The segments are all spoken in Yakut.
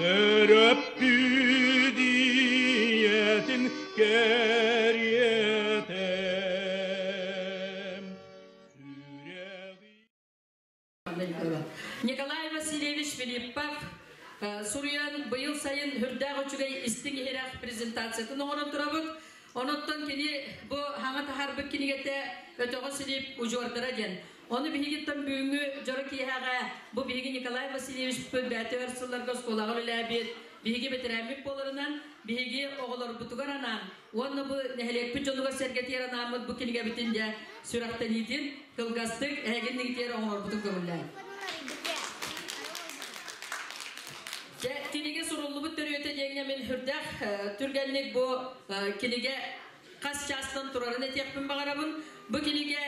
Төрөппүт ийэтин кэриэтэ. Николай Васильевич Филиппов суруйан быйыл сайын үрдээх үчүгэй истиҥ иһирэх презентациятын оҥорон турабыт. Оноттон кини бу хаҥа таһаарбыт кинигэтэ Өтөҕө Силип удьуордара диэн. Ону биһигиттэн бүгүҥҥү дьоро киэһэҕэ бу биһиги Николай Васильевичпыт бэйэтэ өр сылларга оскуолаҕа үлэлээбит биһиги бэтэрээммит буоларынан биһиги оҕолорбутугар анаан уонна бу нэһилиэкпит дьонугар-сэргэтигэр анааммыт бу кинигэбитин дьэ сүрэхтэниитин кылгастык эһигиннигитигэр оҥорорбутун көҥүллээн. Дьэ, кинигэ суруллубут төрүөтэ диэҥҥэ мин сүрдээх түргэнник бу кинигэ хас чаастан турарын этиэхпин баҕарабын. Бу кинигэ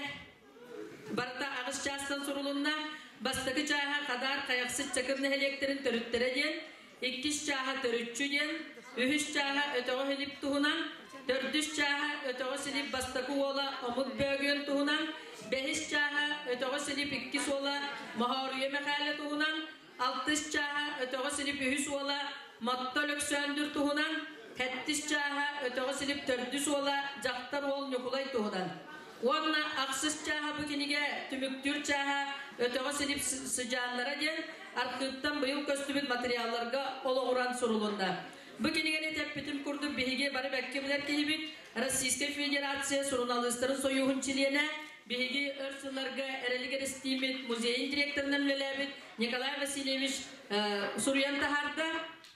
барыта аҕыс чаастан сурулунна. Бастакы чааһа Хадаар Хайахсыт Чакыр нэһилиэктэрин төрүттэрэ диэн, иккис чааһа Төрүччү диэн, үһүс чааһа Өтөҕө Силип туһунан, төрдүс чааһа Өтөҕө Силип бастакы уола Омук Бөөгүөн туһунан, бэһис чааһа Өтөҕө Силип иккис уола Моһооруйа Мэхээлэ туһунан, алтыс чааһа Өтөҕө Силип үһүс уола Мотто Өлөксөөндүр туһунан, сэттис чааһа Өтөҕө Силип төрдүс уола Дьахтар уол Ньукулай туһунан. Уонна ахсыс чааһа бу кинигэ түмүктүүр чааһа Өтөҕө Силип сыдьааннара диэн архыыптан быйыл көстүбүт материалларга олоҕуран сурулунна. Бу кинигэни тэппитим курдук биһиги бары бэккэ билэр киһибит Российскай Федерация суруналыыстарын сойууһун чилиэнэ, биһиги өр сылларга Эрэлик эрэстииммит музейын директорынан үлэлээбит Николай Васильевич суруйан таһаарда.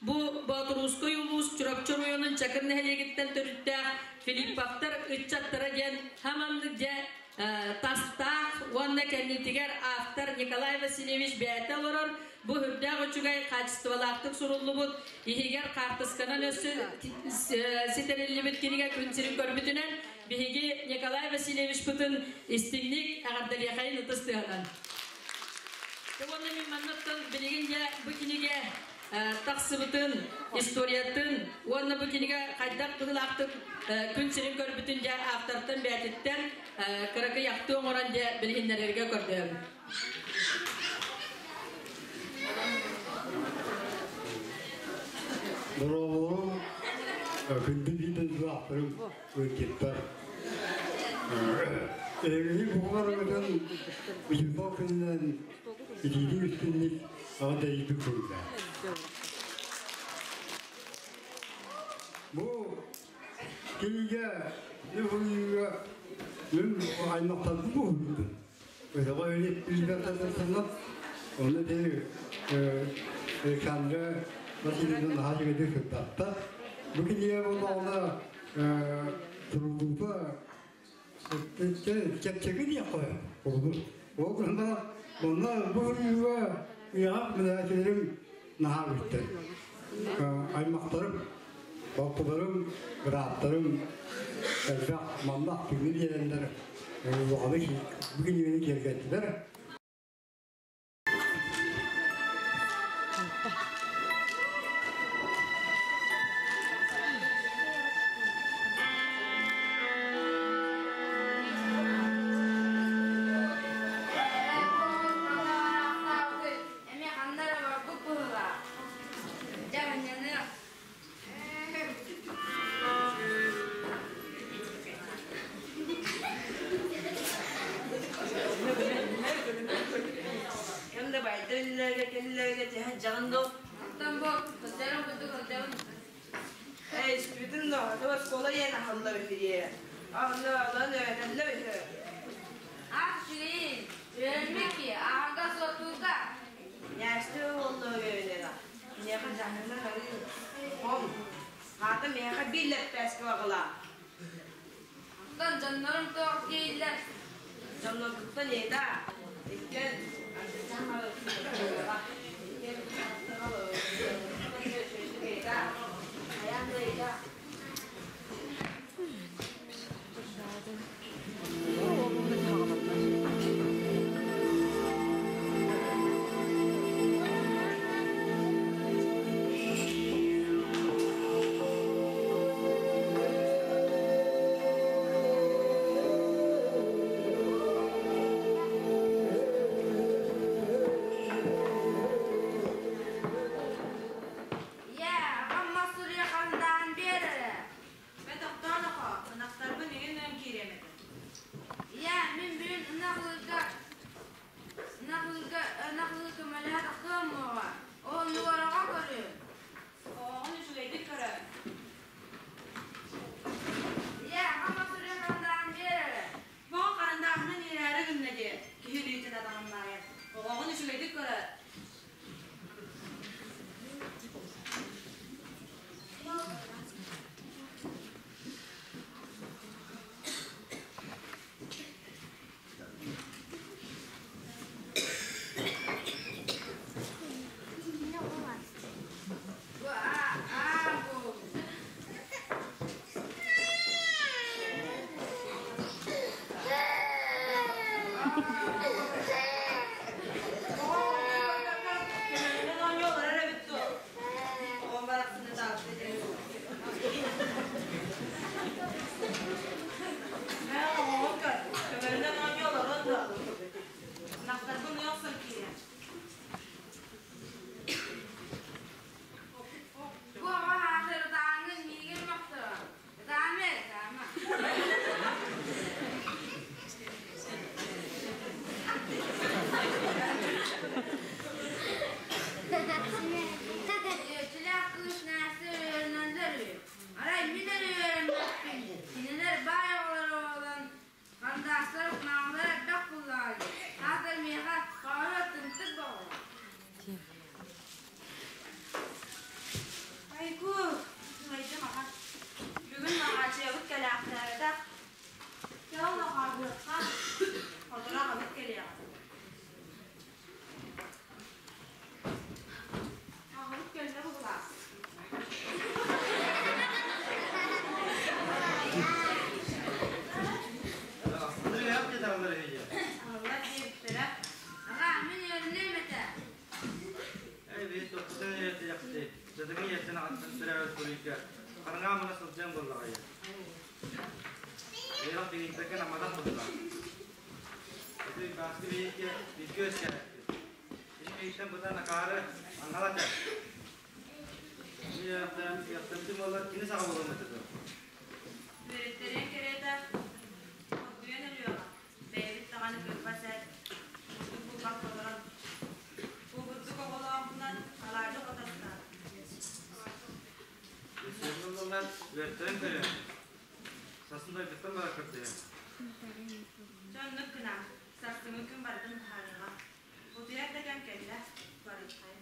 Бу Боотуруускай улуус Чурапчы оройуонун Чакыр нэһилиэгиттэн төрүттээх Филипповтар ыччаттара диэн хаманнык дьэ тастаах уонна кэннитигэр автор Николай Васильевич бэйэтэ олорор бу үрдээх үчүгэй хаачыстыбалаахтык суруллубут иһигэр хаартысканан өссө ситэриллибит кинигэ күн сирин көрбүтүнэн биһиги Николай Васильевичпытын истиҥник эҕэрдэлиэхэйин ытыс тыаһынан. Уонна мин маннаттан билигин дьэ бу кинигэ тахсыбытын, историятын уонна бу кинигэ хайдах быһыылаахтык күн сирин көрбүтүн дьэ автортан бэйэтиттэн кыракый ахтыы оҥорон дьэ билиһиннэрэргэ көрдөһөбүн. Дорооболорум, күндү биир дойдулаахтарым, ыалдьыттар. Эһигини буолар ыытан учуутал күнүнэн итиитик үстүннүк аҕа дайбыт суруйда. Бу кинигэ суруйууга мин аймахтарбын уһуйдум. Өтөҕө үлэлэртэн онно ти Александра Васильевна наһаа үчүгэйдик сырдатта. Бу кинигэ буоллаҕына суруллуута чэпчэки диэххэ холобур. Ол гынан онно бу суруйууга үйэҕэ мэлээчилэрим наһаа үгүстэр. Аймахтарым, балтыларым, бырааттарым элбэх манна күнү биэрэннэр улаханы бу кинигэни киэргэттилэр. Эмиэ ханна эрэ барбыт быһыылаах. Дьэ, анньаныах. Ким да байды үллэргэ кэллэргэ түһэн дьаҕын дуу? Оттон бу сылдьарым курдук сылдьабын. Эй, испитин да, оскуола иэн аһаллар үһү дии. Онно онон үөрэтэллэр үһү. Ах, үчүгэйин. Үөрэммит киһи, ааҕарга суоттуурга. Нээсти уолла үөрэнэр. Миэхэ дьаһаннар арыы. Хом. Аата миэхэ биир лэппээскэ баҕалаа. Оттон дьоннорум туох дииллэр? Дьонноргуттан иэдэ. Иккиэн Дьадыҥы ийэттэн аҕаттан төрөөбүт буруйга хараҥа амына сылдьан буоллаҕайа. Эйиэхэ тиийбэккэ амматах быһыылаах. Ити Бааскы биһикки бииргэ үөскээбиппит. Кини миигиттэн бытаан акаары аҥала этэ. Мин үөрэхтэммитим буоллар кини саҕа буолуом этэ дуо? Үөрэттэрин кэриэтэ оргуйан өлүөҕэ, бэйэбит даҕаны кырбас эт, бурдук булбакка олорон, бу бурдук оҕолоохпунан алаадьы хотостаах. Өссө үөрэттэрин көрүөм. Сарсын дойдуттан бара көрдөһүөм. Дьэ оннук гына, сарсыҥҥы күн барытын быһаарыаҕа. Утуйар да кэм кэллэ, барыаххайын.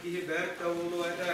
Киһи бэрт да буолуо этэ.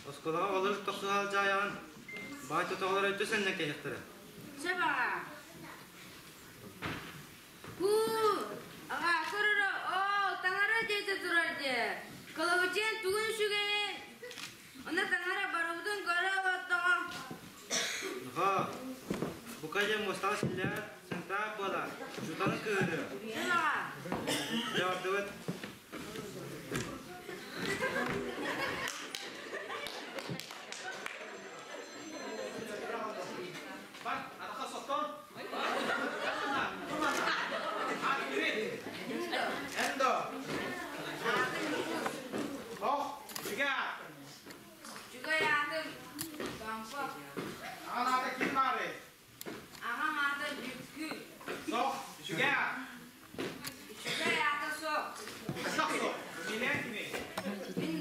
Оскуолаҕа олорор тохсуһаал дьаайаҕын баай тотоҕолор өттө сэннэ кэһиэхтэрэ. Сөп аҕаа. Куу, аҕаа көрөрө, оо, таҥара дьиэтэ турар дьиэ. Кылабычыан тугун үчүгэйин. Онно таҥара барыбытын көрө олордоҕо. Нохоо, бука диэн муостаҕа силлээн, сынтаах буола, учууталын кыыһырыа. Сөп аҕаа. Дьэ бардыбыт. Үчүгэй аатым Тоҥпо. Аҕам аата Дьүккү. Үчүгэй аата суох. Мин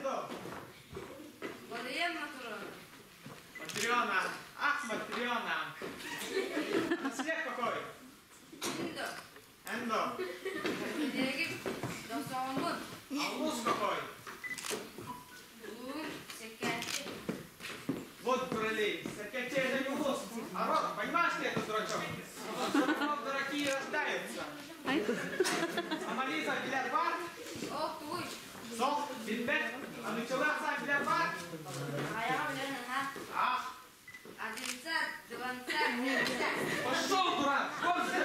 дуо? Балыйам Матрона. Матрена! Ах, Матрена! Снег какой! Мин дуо? Эндо! Биһиги досоҕоммут. А улус какой! Улуум Сэкээччи. Вот дуралей! Сэкээччи это не улус, а род, понимаешь ты это, дурачок? Вот дураки и рождаются. А Мализа билэр бар? Ох, тугуй. Сох, билбэт. А начала сам билэр бар? Айаҕа билэр наһаа. Ах, Одинца, дванца, тридца. пошел, дурак! Вон все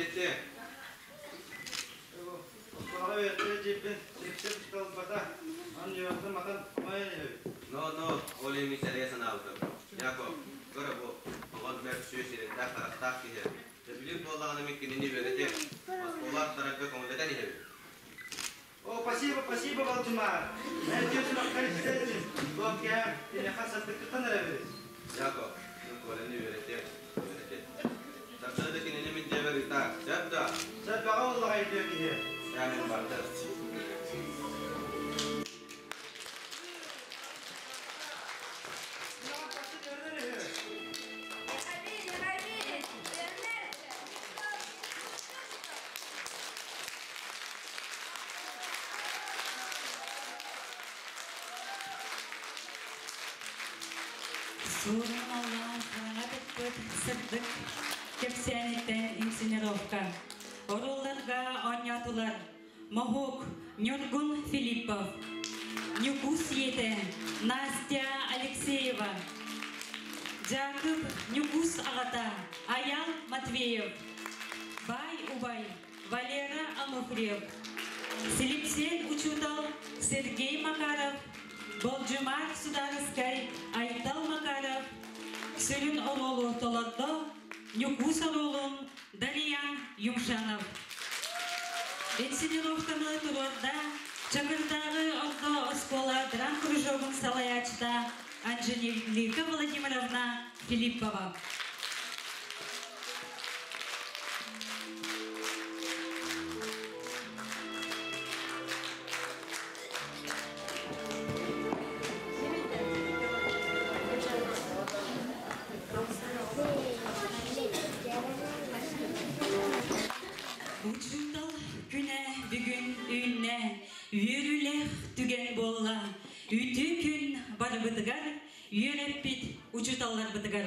Үөрэтиэ. Оскуолаҕа үөрэттэрэ дьиэбин сипсэ ылбата, аны үөрэхтэн матан хомойон иһэбит. Но, но, ол ими сэрийэ санаабытым. Яков, көрө бу, оҕон бэрт сүө сирэйдээх-харахтаах киһи. Сөбүлүүр буоллаҕына мин кинини үөрэтиэм. Оскуола аттарарга көҥүллэтэн иһэбин. О, спасибо, спасибо, Болдьумаар. Эн сүрэххэр истэрин, туох кэм, киниэхэ сырдыккыттан эрэбит. Яков, мин Коляны үөрэтиэм, үөрэтиэм. Сарсыарда кинини мин дьиэбэр ыытаар. Сөп да? Сөп бөҕө буоллаҕа өйдүө киһи. Дьэ, мин бардым. Суорун Омоллоон хараҥа тыкпыт сырдык кэпсээниттэн инсценировка. Оруолларга оонньоотулар Моһуок Ньургун Филиппов, Ньукуус ийэтэ Настя Алексеева, Дьаакып Ньукуус аҕата Айаал Матвеев, Баай убай Валера Ануфриев, Силипсиэн учуутал Сергей Макаров, Болдьумаар судаарыскай Айтал Макаров сүрүн оруолу толордо Ньукуус оруолун Дариян Юмшанов. Инсценировканы туруорда Чакырдааҕы орто оскуола драм-кружогун салайааччыта Анжелика Владимировна Филиппова. Учуутал күнэ бүгүн үүннэ, үөрүүлээх түгэн буолла. Үтүө күн барыбытыгар, үөрэппит учууталларбытыгар.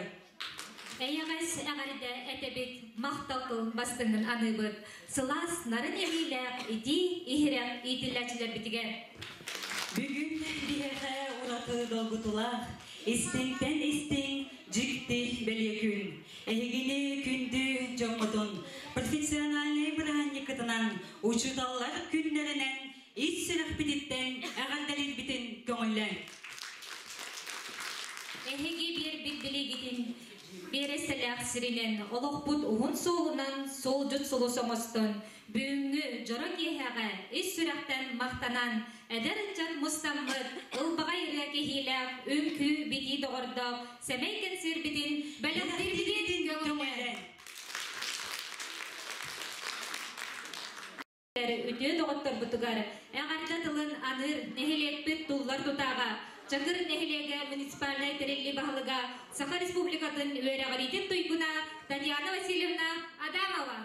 Эйэҕэс эҕэрдэ этэбит, махтал тыл бастыҥын аныыбыт. Сылаас нарын илиилээх итии иһирэх иитиллээччилэрбитигэр. Бүгүн биһиэхэ ураты долгутулаах, истиҥтэн истиҥ дьикти бэлиэ күн. Эһигини күндү дьоммутун профессиональнай бырааһынньыккытынан учууталлар күннэринэн ис сүрэхпититтэн эҕэрдэлиирбитин көҥүллээҥ. Эһиги биэрбит билиигитин биэрэстэлээх сиринэн олохпут уһун суолунан суолдьут сулус оҥостон, бүгүҥҥү дьоро киэһэҕэ ис сүрэхтэн махтанан, эдэр ыччат мустаммыт, ылбаҕай ырыа киһиилээх, үҥкүү, битии доҕордоох сэмэй кэнсиэрбитин бэлэхтиирбитин көҥүллээн. Үтүө доҕотторбутугар эҕэрдэ тылын аныыр нэһилиэкпит туллар тутааҕа Чакыр нэһилиэгэ муниципальнай тэриллии баһылыга Саха Республикатын үөрэҕириитин туйгуна Татьяна Васильевна Адамова.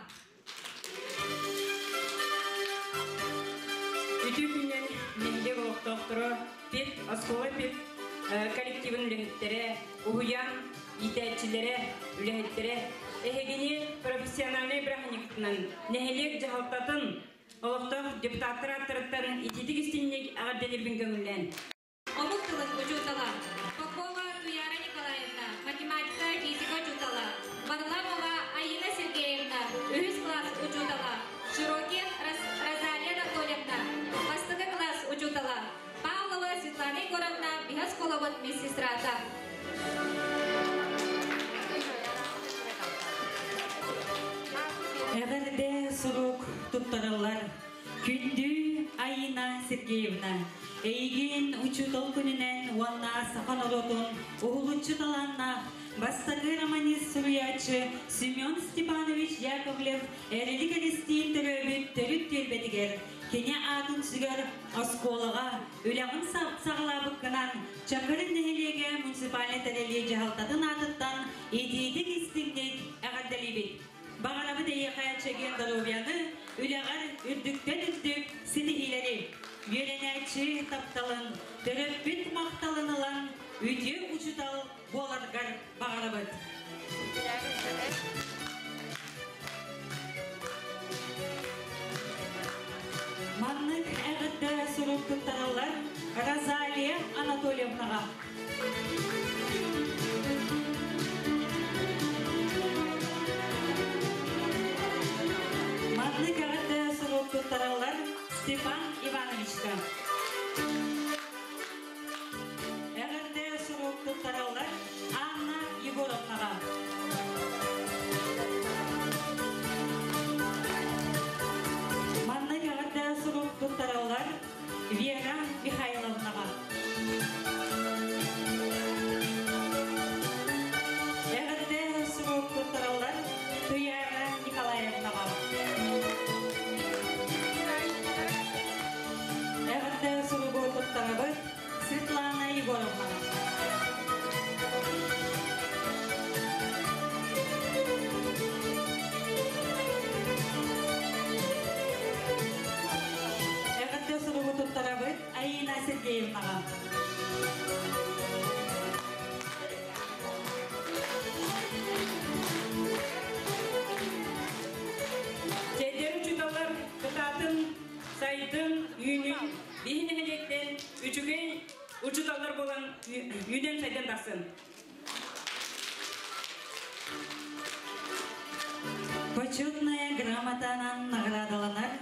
Үтүө күннэн нэһилиэк олохтоохторо, ПИД, оскуола ПИД коллективын үлэһиттэрэ, уһуйаан иитээччилэрэ, үлэһиттэрэ эһигини профессиональнай бырааһынньыккытынан нэһилиэк дьаһалтатын олохтоох депутаттар ааттарыттан итиитик истинник эҕэрдэлиирбин көҥүллээн. Омук тылын учуутала Попова Туяра Николаевна, математика, физика учуутала Варламова Аина Сергеевна, үһүс класс учуутала Широких Розалия Анатольевна, бастакы класс учуутала Павлова Светлана Егоровна, биһас колобут медсестрата. Эҕэрдэ сурук туттараллар. Күндү Айина Сергеевна, эйигин учуутал күнүнэн уонна саха норуотун уһулуччу талааннаах бастакы романист суруйааччы Семен Степанович Яковлев Эрилик Эристиин төрөөбүт төрүт түөлбэтигэр кини аатын сүгэр оскуолаҕа үлэҕин саҕалаабыккынан Чакыр нэһилиэгэ муниципальнай тэриллии дьаһалтатын аатыттан итиитик истиҥник эҕэрдэлиибит. Баҕарабыт эйиэхэ чэгиэн доруобуйаны, үлэҕэр үрдүктэн үрдүк ситиһиилэри, үөрэнээччи тапталын, төрөппүт махталын ылан үтүө учуутал буоларгар баҕарабыт. Маннык эҕэрдэ сурук туттараллар Розалия Анатольевнаҕа. Степан Ивановичка. Эҕэрдэ сурук туттараллар Анна Егоровнаҕа. Маннык эҕэрдэ сурук туттараллар Вера Михайловнаҕа. Эҕэрдэ сурук туттараллар Туяра Николаевнаҕа. Эҕэрдэ суругу туттарабыт Светлана Егоровнаҕа. Эҕэрдэ суругу туттарабыт Аина Сергеевнаҕа. Эдэр учууталлар кытаатын, сайдын, үүнүн, биһи нэһилиэктэн үчүгэй учууталлар буолан үүнэн сайдан тахсын. Почетная грамотанан наградаланар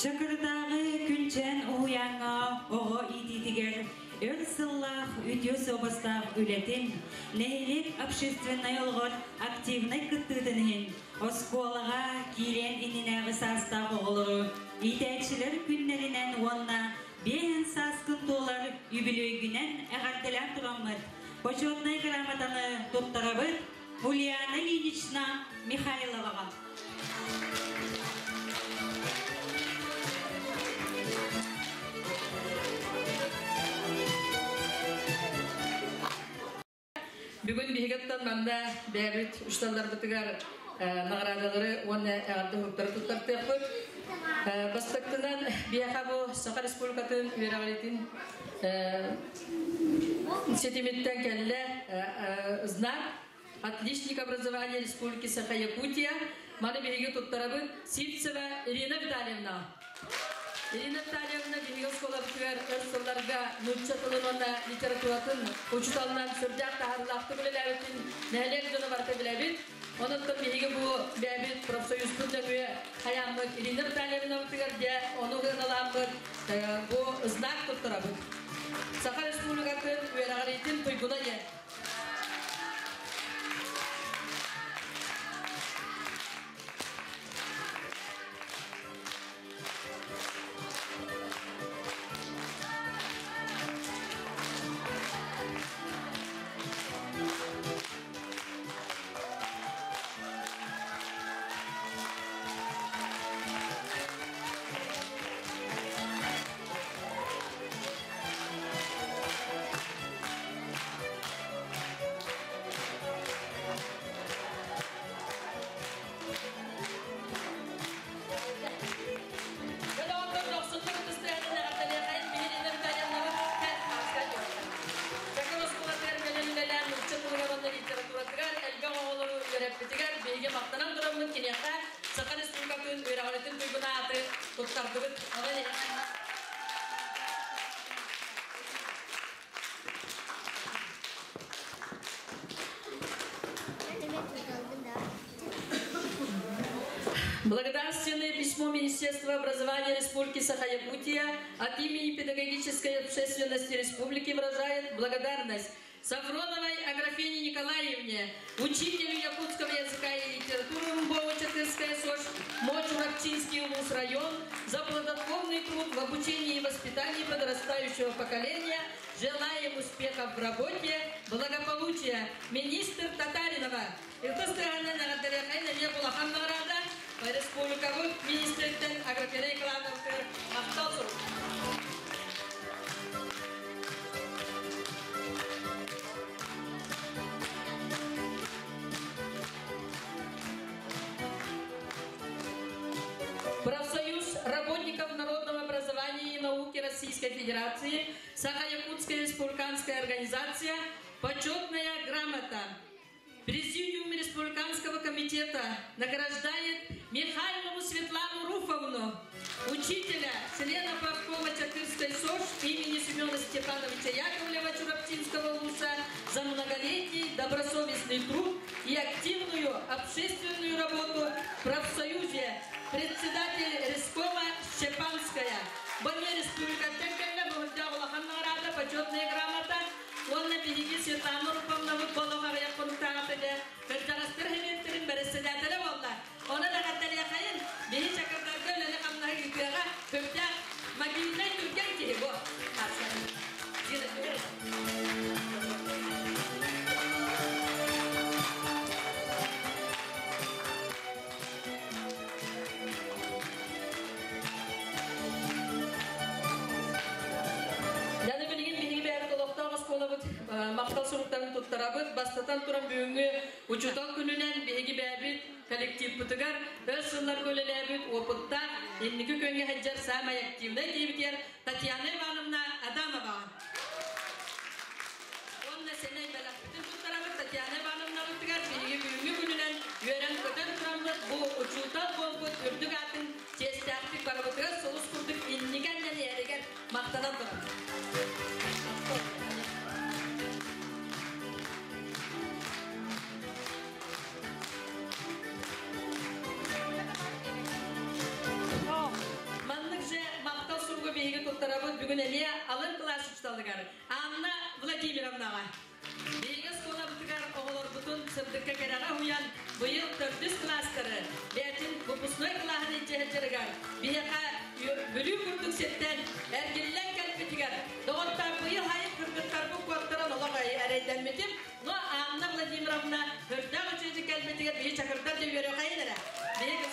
Чакырдааҕы Күнчээн уһуйааҥҥа оҕо иитиитигэр өр сыллаах үтүө суобастаах үлэтин, нэһилиэк общественнай олоҕор активнай кыттыытын иһин оскуолаҕа киириэн иннинээҕи саастаах оҕолору иитээччилэр күннэринэн уонна биэһин сааскын туолар үбүлүөйгүнэн эҕэрдэлээн тураммыт почетнай грамотаны туттарабыт Ульяна Ильинична Михайловаҕа. Бүгүн биһигиттэн манна бэйэбит учууталларбытыгар наҕараадалары уонна эҕэрдэ суруктары туттартыахпыт. Бастакытынан биһиэхэ бу Саха Республикатын үөрэҕириитин ситимиттэн кэллэ знак Отличник образования Республики Саха-Якутия. Маны биһиги туттарабыт Сивцева Ирина Витальевна. Ирина Витальевна биһиги оскуолабытыгар өр сылларга нуучча тылын уонна литературатын учууталынан сүрдээх таһаарыылаахтык үлэлээбитин нэһилиэк дьоно барыта билэбит. Онон биһиги бу бэйэбит профсоюзпут нөҥүө хайааммыт Ирина Витальевнабытыгар дьэ ону ыналааммыт бу знак туттарабыт. Саха Республикатын үөрэҕириитин туйгуна диэн. Биһиги махтанан тураммыт киниэхэ Саха Республикатын үөрэҕиритин туйгун ааты туттардыбыт. Онон Благодарственное письмо Министерства образования Республики Саха-Якутия от имени педагогической общественности республики выражает благодарность Сафроновой Аграфене Николаевне, учителю якутского языка и литературы МБО Чатырская СОЖ, Мочуракчинский улус район, за плодотворный труд в обучении и воспитании подрастающего поколения. Желаем успехов в работе, благополучия. Министр Татаринова. Республикабыт министртен Аграфена Николаевна махтал сурук. Профсоюз работников народного образования и науки Российской Федерации, Саха-Якутская республиканская организация, почетная грамота. Президиум Республиканского комитета награждает Михайлову Светлану Руфовну, учителя, члена правкома Чатырской СОЖ имени Семена Степановича Яковлева Чурапчинского ЛУСа за многолетний добросовестный труд и активную общественную работу в профсоюзе. Председатель Рескома махтал суруктарын туттарабыт. Бастатан туран бүгүҥҥү учуутал күнүнэн биһиги бэйэбит коллективпытыгар өр сылларга үлэлээбит опыттаах, инники күөҥҥэ сылдьар саамай активнай киһибитигэр Татьяна Ивановна Адамоваҕа. Уонна сэмэй бэлэхпитин туттарабыт Татьяна Ивановнабытыгар биһиги бүгүҥҥү күнүнэн үөрэн-көтөн тураммыт бу учуутал буолбут үрдүк аатын чиэстээхтик барыбытыгар сулус курдук инники анньан иһэригэр махтанан турабыт. Маннык же махтал суругу биһиги туттарабыт бүгүн эмиэ алын кылаас учууталыгар Анна Владимировнаҕа. Биһиги оскуолабытыгар оҕолорбутун сырдыкка кэрэҕэ уһуйан быйыл төрдүс кылаастары бэйэтин выпускной кылааһын илдьэ сылдьарыгар биһиэхэ Бүлүү курдук сиртэн эргиллэн кэлбитигэр доҕоттоор быйыл хайык кыргыттарбын куоттаран олох эрэйдэммитим. Но Анна Владимировна үрдээх үчүгэйдик кэлбитигэр биһи чакырдар да үөрүөхайын эрэ. Биһиги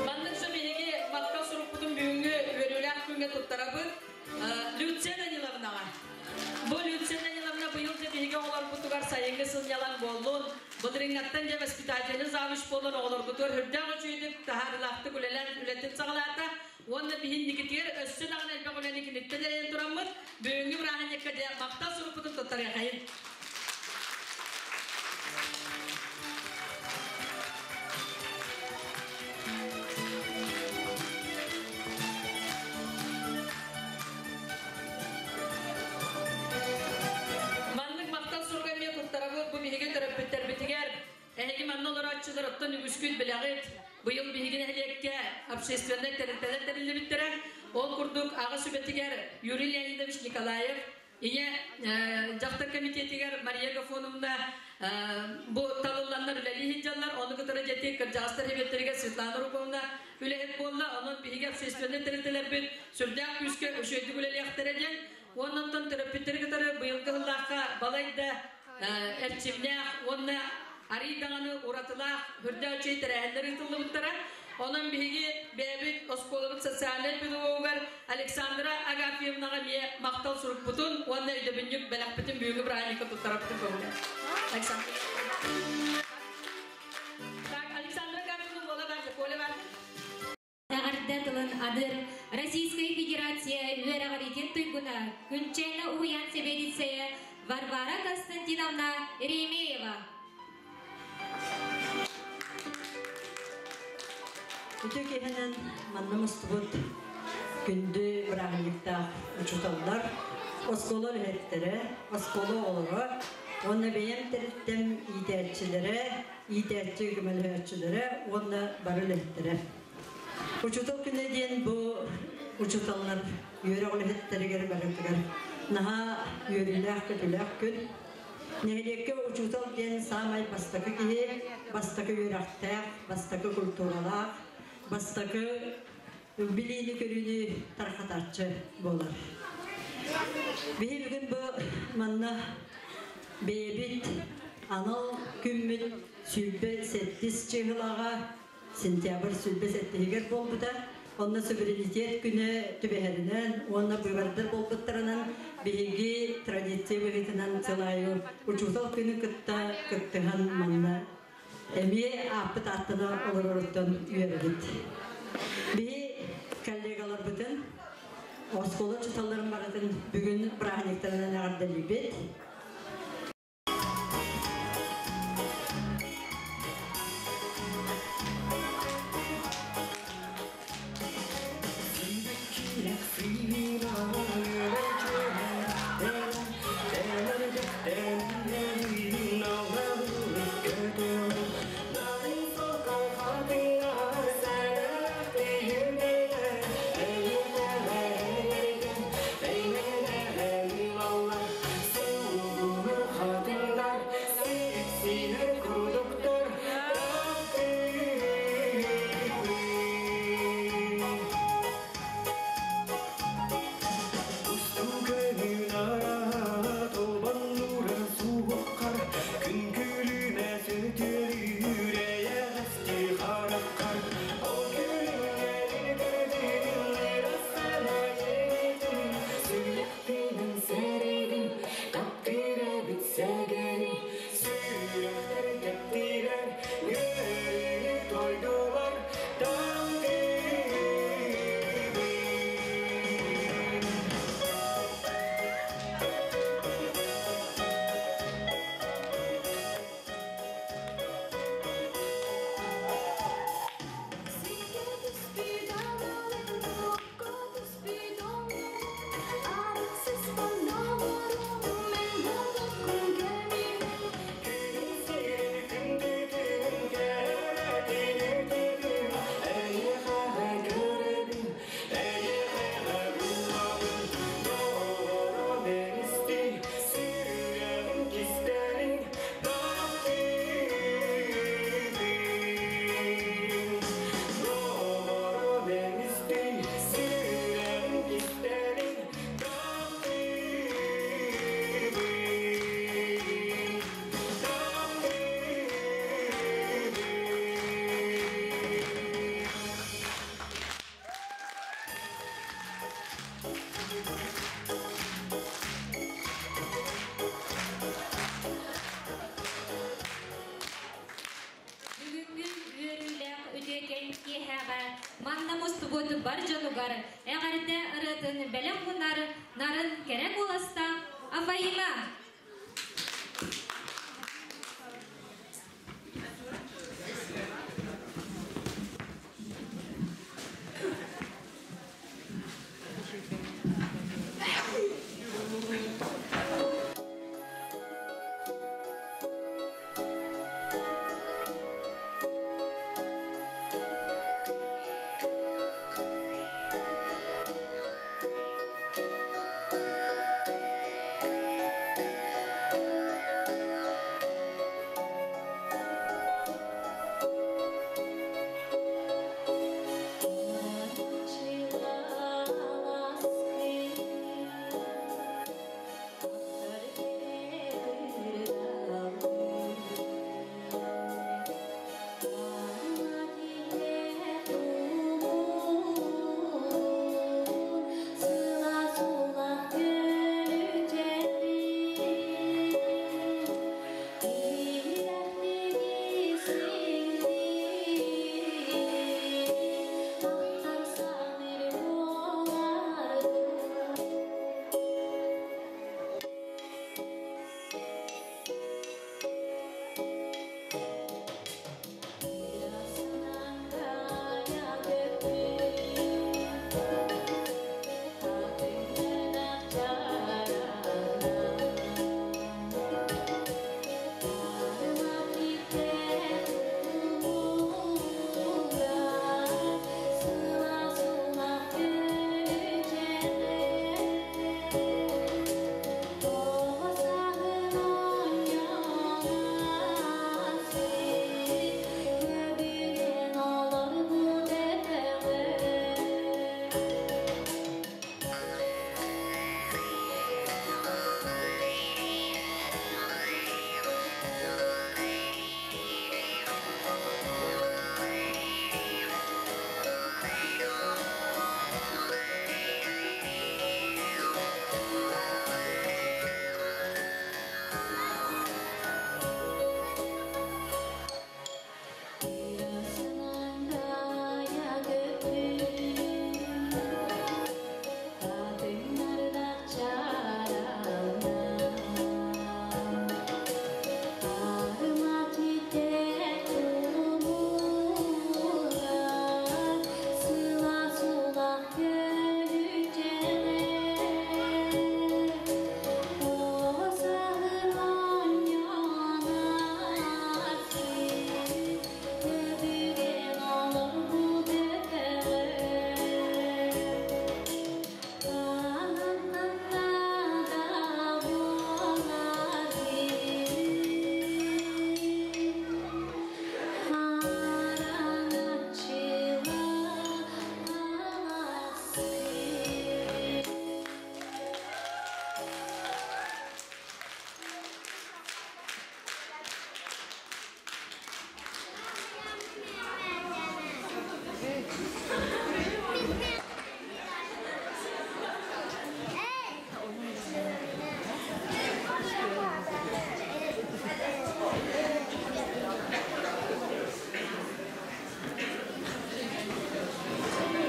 Маннык же биһиги махтал сурукпутун бүгүҥҥү үөрүүлээх күҥҥэ туттарабыт. Люция Даниловнаҕа. Бу Люция Даниловна быйыл да биһиги оҕолорбутугар сайыҥҥы сынньалаҥ буоллун, былырыыҥҥаттан дьэ воспитательный завуч буолан оҕолорбутугар үрдээх үчүгэйдик таһаарыылаахтык үлэлээн үлэтин саҕалаата. Уонна биһинникитигэр өссө даҕаны элбэх үлэни киниттэн эрэйэн тураммыт, бүгүҥҥү бырааһынньыкка дьэ махтал сурукпутун туттарыахайын. Маннык махтал суруга эмиэ туттарабыт бу биһиги төрөппүттэрбитигэр. Эһиги манна олорооччулар оттон үгүскүт билэҕит. Быйыл биһиги нэһилиэккэ общественнай тэрилтэлэр тэриллибиттэрэ. Ол курдук аҕа сүбэтигэр Юрий Леонидович Николаев, ийэ дьахтар комитетигэр Мария Гафоновна бу талылланнар үлэлии сылдьаллар. Ону кытары дьэти кырдьаҕастар хэбиэттэригэр Светлана Руковна үлэһит буолла. Онон биһиги общественнай тэрилтэлэрбит сүрдээх күүскэ үчүгэйдик үлэлиэхтэрэ диэн. Уоннан төрөппүттэри кытары быйылгы сыллаахха балайда эрчимнээх уонна арый даҕаны уратылаах үрдээх үчүгэй тэрээһиннэр ыытыллыбыттара. Онон биһиги бэйэбит оскуолабыт социальнай педагогугар Александра Агафьевнаҕа эмиэ махтал сурукпутун уонна өйдөбүнньүк бэлэхпитин бүгүҥҥү бырааһынньыкка туттарабытын көҥүлэ. Александра. Так, Александра Агафьевна уола бар, Коля бар. Эҕэрдэ тылын адыр Российскай Федерация үөрэҕириитин туйгуна Күнчээнэ уһуйаан сэбиэдиссэйэ Варвара Константиновна Еремеева. Үтүө киэһэнэн манна мустубут күндү бырааһынньыктаах учууталлар, оскуола үлэһиттэрэ, оскуола оҕолоро уонна бэйэм тэрилтэм иитээччилэрэ, иитээччи көмөлөһөөччүлэрэ уонна бары үлэһиттэрэ. Учуутал күнэ диэн бу учууталлар үөрэх үлэһиттэригэр барытыгар наһаа үөрүүлээх-көтүүлээх күн. Нэһилиэккэ учуутал диэн саамай бастакы киһи, бастакы үөрэхтээх, бастакы культуралаах, бастакы билиини көрүүнү тархатааччы буолар. Биһи бүгүн бу манна бэйэбит анал күммүт 27 чыһылаҕа сентябрь 27-гэр буолбута. Онно суверенитет күнэ түбэһэринэн уонна быыбардар буолбуттарынан биһиги традиция быһыытынан сылайы учуутал күнү кытта кыттыһан манна эмиэ ааппыт ааттана олороруттан үөрэбит. Биһи коллегаларбытын оскуола учууталларын барытын бүгүн бырааһынньыктарынан эҕэрдэлиибит. Thank you. мустубут бар дьонугар эҕэрдэ ырыатын бэлэх уунар нарын кэрэ куоластаах Афаима.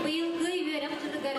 Быйылгы үөрэх дьылыгар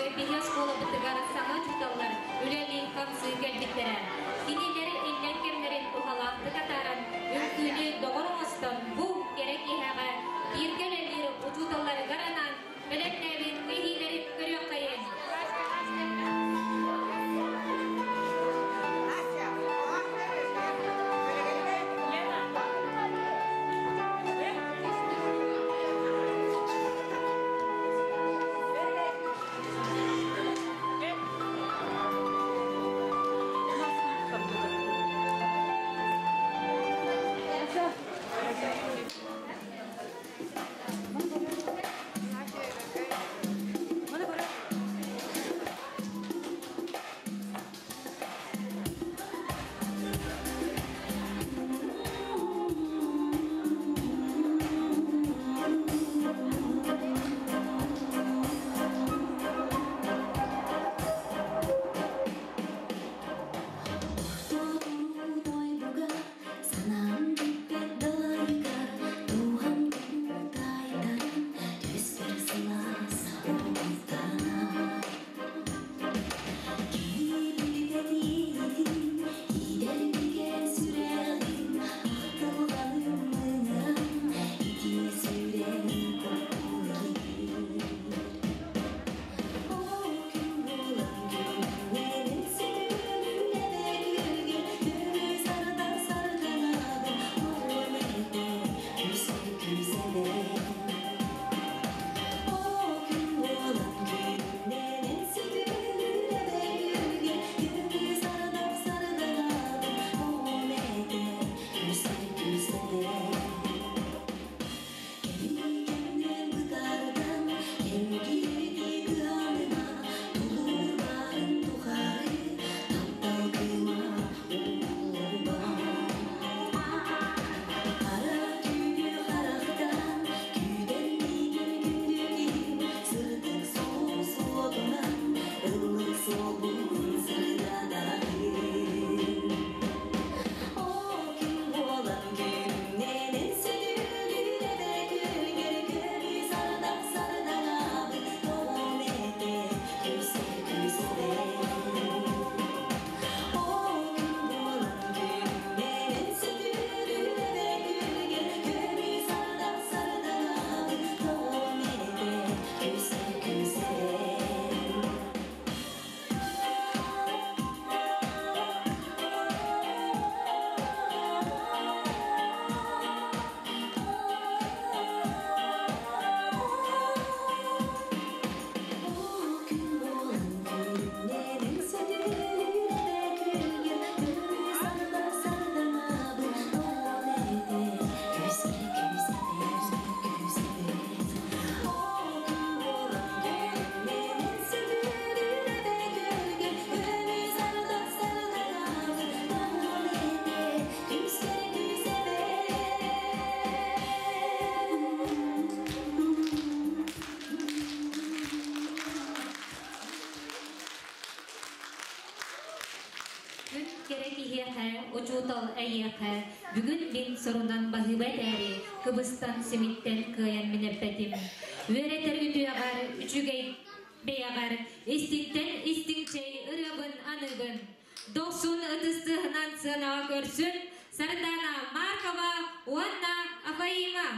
Эһиэхэ, учуутал эйиэхэ, бүгүн мин сорунан баһыыба этээри, кыбыстан симиттэн кыайан мин эппэтим. Үөрэтэр үтүөҕэр, үчүгэй бэйэҕэр, истиҥтэн истиҥ чэй ырыабын аныыбын. Дохсун ытыс тыаһынан сыанаҕа көрсүн Сардаана Маркова уонна Афаима.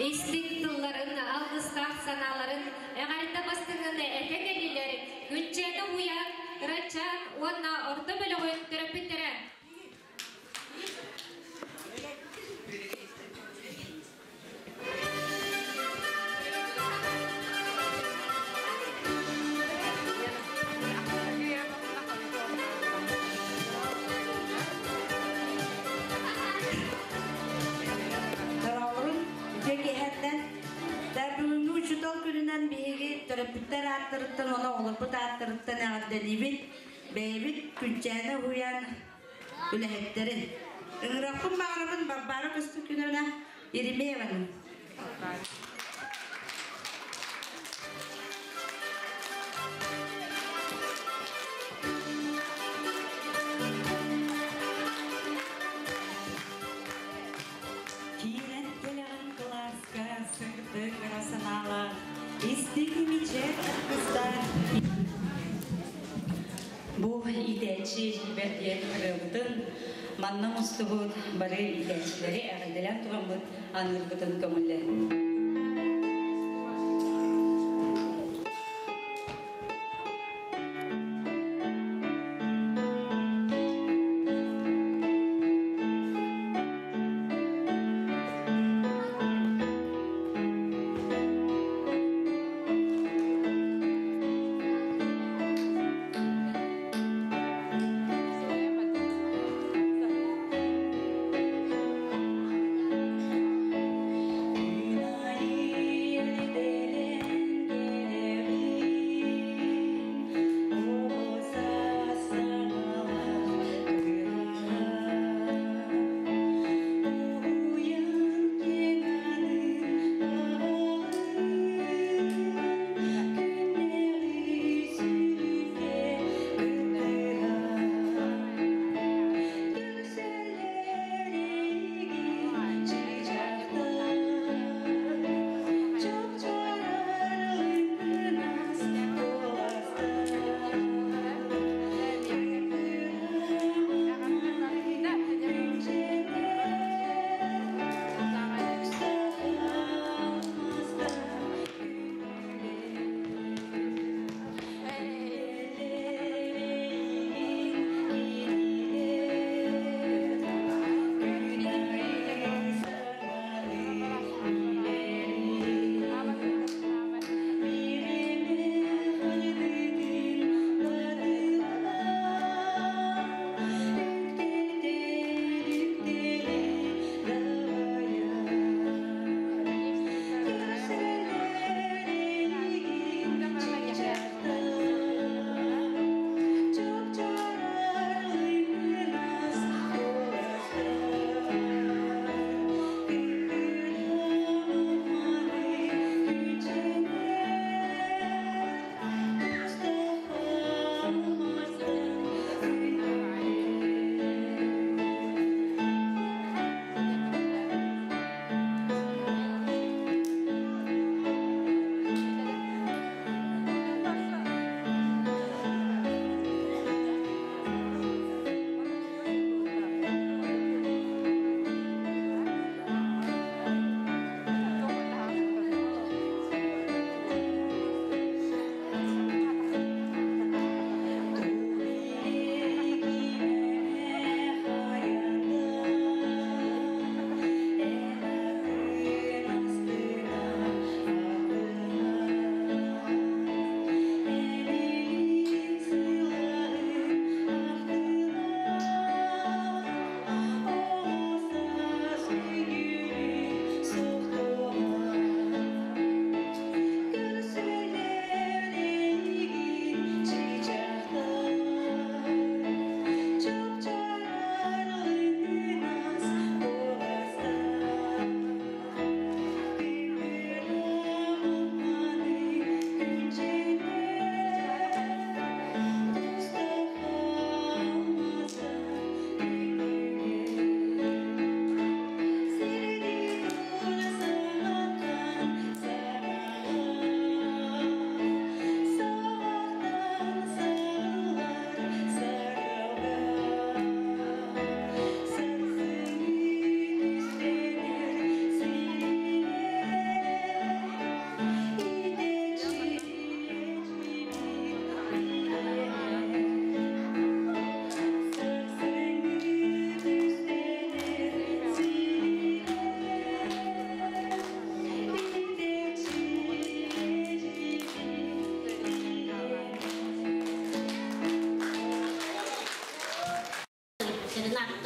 Истиҥ тылларын, алгыстаах санааларын, эҕэрдэ бастыҥын этэ кэллилэр Күнчээнэ уһуйаан, Кырачаан уонна орто бөлөҕүн төрөппүттэрэ. Дорооборун, үтүө киэһэттэн. Бүгүҥҥү учуутал күнүнэн биһиги төрөппүттэр ааттарыттан уонна оҕолорбут ааттарыттан эҕэрдэлиибит. Бэйэбит Күнчээнэ уһуйаан үлэһиттэрин. Ыҥырыахпын баҕарабын Варвара Костюкиновна Еремееваны. Киирэн кэлэҕин кылааска сырдык ыра санаалаах, истиҥ мичээр аргыстаах. Бу иитээччи бэрт диэн ырыабытын манна мустубут бары иитээччилэри эҕэрдэлээн тураммыт аныырбытын көҥүллэ. Күн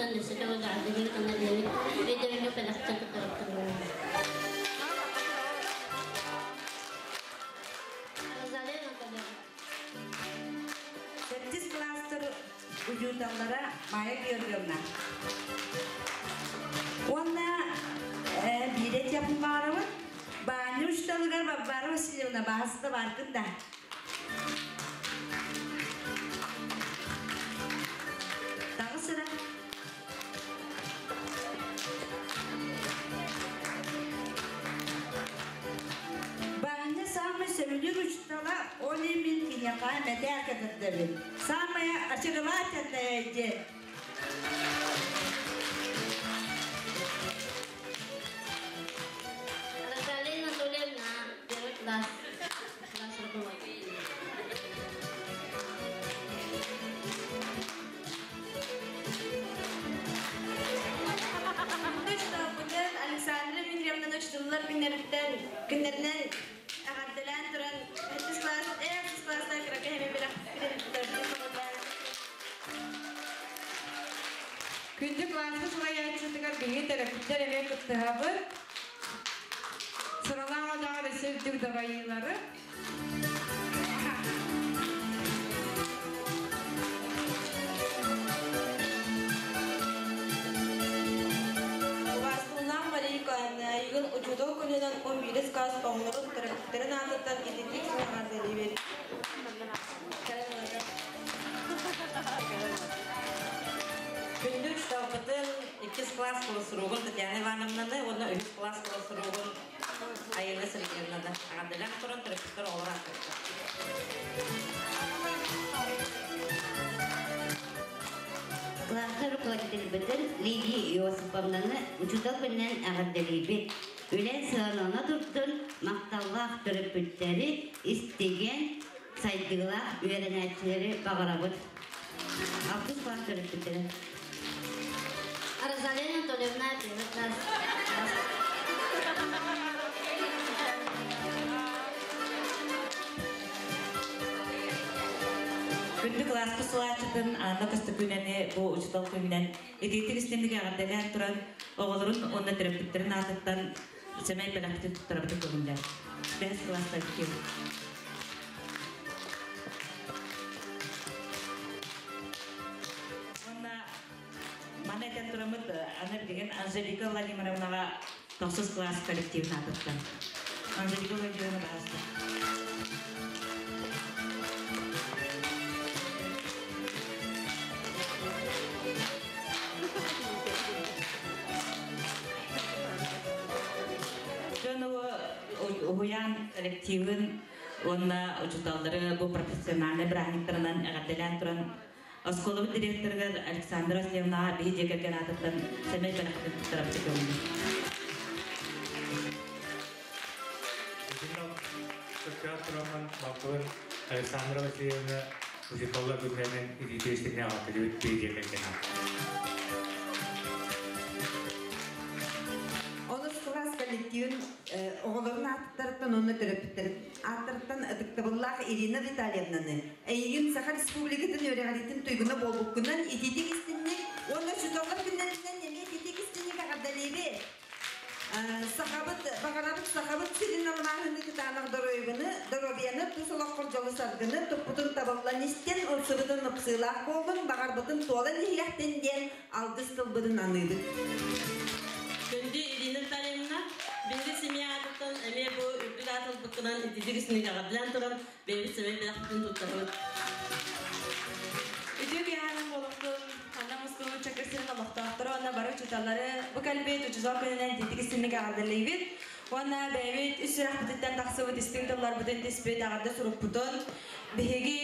ааттарыттан өссө төгүл эҕэрдэлиибит уонна бэйэбит өйдөбүнньүк бэлэхтэн туттарабыт. Розалия Анатольевна. Сэттис класстар учууталлара Майя Георгиевна. Уонна биирэ этиэхпин баҕарабын. Баанньа учууталыгар Варвара Васильевна баһаста бааргын да. Таҕыс эрэ. Баанньа саамай сөбүлүүр учуутала ол иһин мин киниэхэ мэтээл кэтэрдэбин. Самая очаровательная диэн. Розалия Анатольевна, первый класс. Класс руководитель. Учууталбытын Александра Дмитриевнаны учууталлар күннэриттэн күннэринэн эҕэрдэлээн туран сэттис класс, эр класстан кыракый эми Күндү класска салайааччытыгар биһиги төрөппүттэр эмиэ кыттыһабыт. Сыралаах одаҕар өссө үрдүк дабайыылары. Убаастыллаах Мария Николаевна, эйигин учуутал күнүнэн 11 класс оҕолорун төрөппүттэрин аатыттан итинник эҕэрдэлиибит. Күндү учууталбытын иккис класс суругун Татьяна Ивановнаны уонна үһүс класс суругун Айылы Сергеевнаны эҕэрдэлээн туран төрөппүттэр оҕолор ааттарыттар. Класска руководителбитин Лидия Иосифовнаны учуутал күнүнэн эҕэрдэлиибит. Үлэн сыалана турдун, махталлаах төрөппүттэри истигэн, сайдыылаах үөрэнээччилэри баҕарабыт. Алтыс класс төрөппүттэрэ. Розалия Анатольевна, первый класс. Күндү класска салааччытын Анна Костокунаны бу учуутал күнүнэн итиитик истинник эҕэрдэлээн туран оҕолорун уонна төрөппүттэрин аатыттан сэмэй бэлэхтин туттарабыт көҥүллэр. Бэһис класс коллектив. Уонна маны этэн тураммыт аны билигин Анжелика Владимировнаҕа тохсус класс коллективин аатыттан. Анжелика Владимировна баһаста. Дьон уһуйаан коллективын уонна учууталлары бу профессиональнай бырааһынньыктарынан эҕэрдэлээн туран оскуолабыт директорыгар Александра Васильевнаҕа биһи дьиэ кэргэн аатыттан сэмэй бэлэхтин туттарабыт көҥүлү. Тураммын балтыбын Александра Васильевна учууталлар күннэринэн итиитэ эҕэрдэлиибит биһи дьиэ кэргэн Онус класс коллективин оҕолорун ааттарыттан уонна төрөппүттэрин ааттарыттан ытыктабыллаах Ирина Витальевнаны эйигин Саха Республикатын үөрэҕириитин туйгуна буолбуккунан итиитик истинник уонна учууталлар күннэринэн эмиэ итиитик истинник эҕэрдэлиибит. Сахабыт баҕарабыт Сахабыт сирин алмааһыны кытаанах доруобуйаны, доруобуйаны, тус олоххор дьолу саргыны, туппутун табыллан истин, ылсыбытын ыпсыылаах буоллун, баҕарбытын туолан иһиэхтин диэн алгыс тылбытын аныыбыт. Күндү Ирина Витальевна, биһиги семья аатыттан эмиэ бу үрдүк аатылбыккынан ититик истинник эҕэрдэлээн туран бэйэбит сэмэй бэлэхпитин туттарабыт. Үтүө киэһээнэн буолуохтун, ханна мустубут Чакыр сирин олохтоохторо уонна бары учууталлары бу кэлбит учуутал күнүнэн ититик истинник эҕэрдэлиибит. Уонна бэйэбит үс сүрэхпититтэн тахсыбыт истиҥ тылларбытын тиспит эҕэрдэ сурукпутун биһиги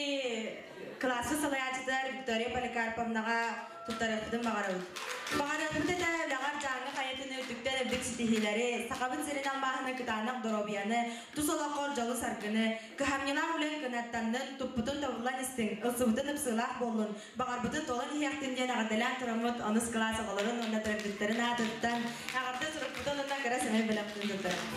кылааска салайааччытыгар Виктория Поликарповнаҕа туттарыахпытын баҕарабыт. Баҕарыахпыт этэ үлэҕэр дьааҥы хайатын үрдүктэн үрдүк ситиһиилэри, Сахабыт сирин алмааһынан кытаанах доруобуйаны, тус олоххор дьолу-саргыны, кыһамньылаах үлэҥ кынаттаннын, туппутун тобуллан истиҥ, ылсыбытын ыпсыылаах буоллун, баҕарбытын туолан иһиэхтин диэн эҕэрдэлээн тураммыт онус кылаас оҕолорун уонна төрөппүттэрин аатыттан эҕэрдэ сурукпутун уонна кыра сэмэй бэлэхпитин туттарабыт.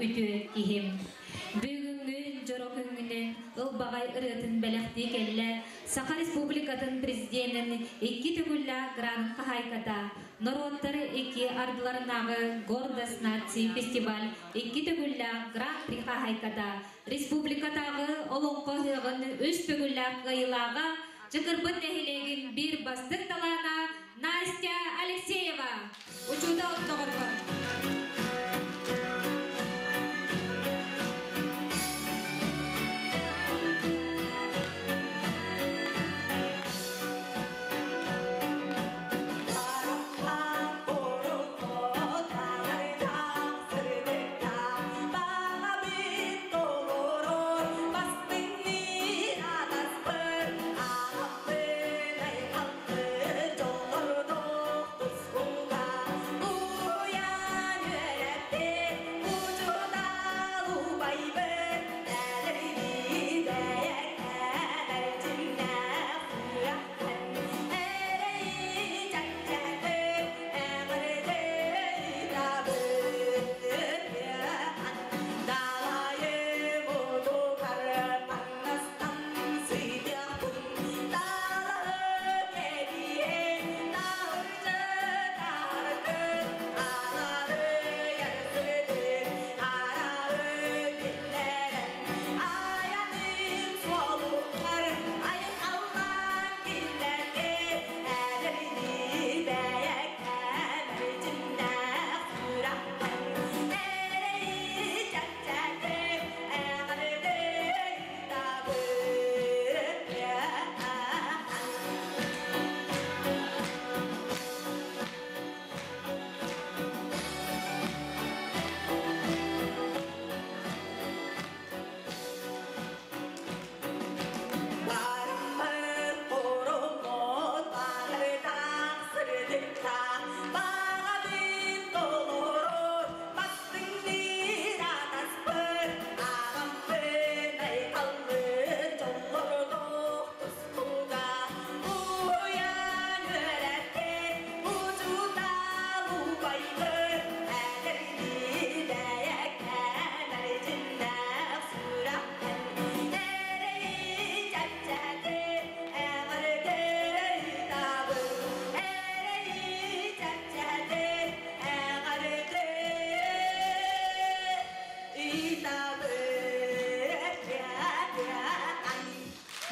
үтүө киһим. Бүгүҥҥү дьоро күҥҥүнэн ылбаҕай ырыатын бэлэхтии кэллэ Саха Республикатын Президенин икки төгүллээх грант хаһаайката, норуоттар икки ардыларынааҕы Гордость нации фестиваль икки төгүллээх гран-при хаһаайката, республикатааҕы Олоҥхо ыһыаҕын үс төгүллээх кыайыылааҕа, Чакырбыт нэһилиэгин биир бастыҥ талаана Настя Алексеева. Учуутал доҕорбор.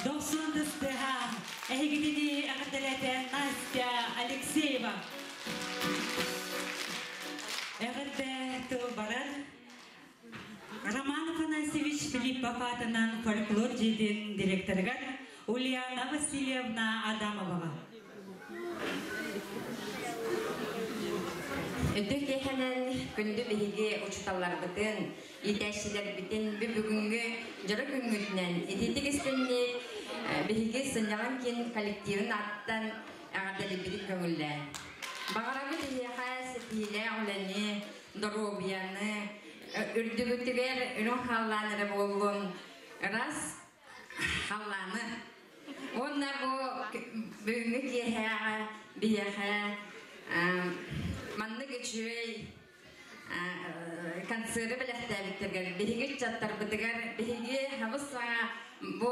Дохсун тыстыха эһигитини эҕэрдэлээтэ Настя Алексеева. Эҕэрдэ тыл барар Роман Афанасьевич Филиппов аатынан фольклор дьиэтин директорыгар Ульяна Васильевна Адамоваҕа. Үтүө киэһэнэн күндү биһиги учууталларбытын, иитээччилэрбитин бүгүҥҥү дьоро күҥҥүтүнэн итиитик истинник биһиги сынньалаҥ киин коллективын ааттан эҕэрдэлиирбитин көҥүллээн. Баҕарабыт эһиэхэ ситиһиилээх үлэни, доруобуйаны, үрдүгүтүгэр үрүҥ халлаан эрэ буоллун, ыраас халлааны. Уонна бу бүгүҥҥү киэһээҕэ биһиэхэ маннык үчүгэй концеры бэлэхтээбиттэргэр биһиги ыччаттарбытыгар биһиги хабыс саҥа бу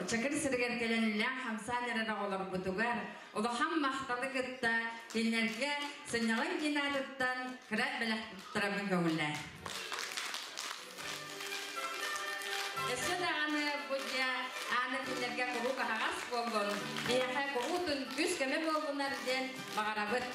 Чакыр сиригэр кэлэн үлээн хамсаан эрэр оҕолорбутугар улахан махталы кытта кинилэргэ сынньалаҥ киин аатыттан кыра бэлэх туттарабын көҥүллээн. Өссө даҕаны бу дьиэ ааны кинилэргэ куруук аһаҕас буоллун, биһиэхэ куруутун күүс-көмө буоллунар диэн баҕарабыт.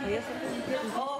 О,